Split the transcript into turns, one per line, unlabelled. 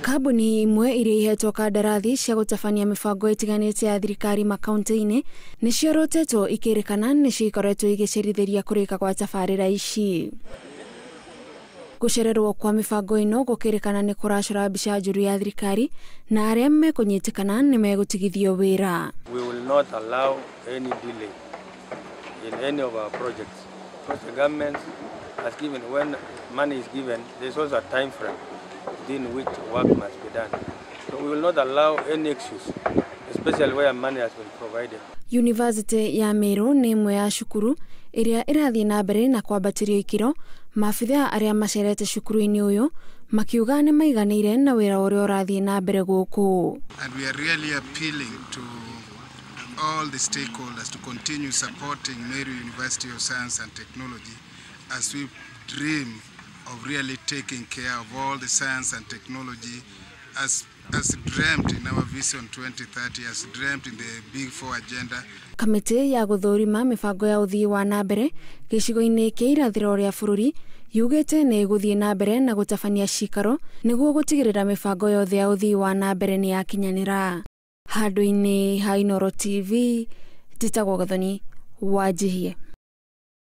Kambuni imwe iria ihetwo kandarathi cia gũtabania mĩbango ĩtiganĩte ya thirikari makaunti-inĩ nĩ ciorotetwo ikĩrĩkana nĩcio ikoretwo igĩcerithĩria kũrĩka gwa tabarĩra ici. Gũcererwo kwa mĩbango ĩno gũkĩrĩkana nĩ kũracora mbica njũru ya thirikari na arĩa mekũnyitĩkana nĩ megũtigithio wĩra.
We will not allow any delay in any of our projects because the government has given, when money is given, there's also a time frame within which work must be done. So we will not allow any excuse, especially where money has been provided.
University ya Meru nĩ ĩmwe ya cukuru ĩrĩa ĩrathiĩ na mbere na kwambatĩrio ikĩro. Maabithaa arĩa macerete cukuru-inĩ ũyũ makiuga nĩ maiganĩire na wĩra ũrĩa ũrathiĩ na mbere gũkũ.
And we are really appealing to all the stakeholders to continue supporting Meru University of Science and Technology as we dream of really taking care of all the science and technology as dreamt in our Vision 2030, as dreamt in the Big Four agenda.
Kamĩtĩ ya gũthũrima mĩbango ya ũthii wa na mbere gĩcigo-inĩ kĩa irathĩro rĩa bũrũri yugĩte nĩ ĩgũthiĩ na mbere na gũtabania cikaro nĩguo gũtigĩrĩra mĩbango yothe ya ũthii wa na mbere nĩ yakinyanĩra. Handũ-inĩ ha Inooro TV, njĩtagwo Gathoni Wanjihie.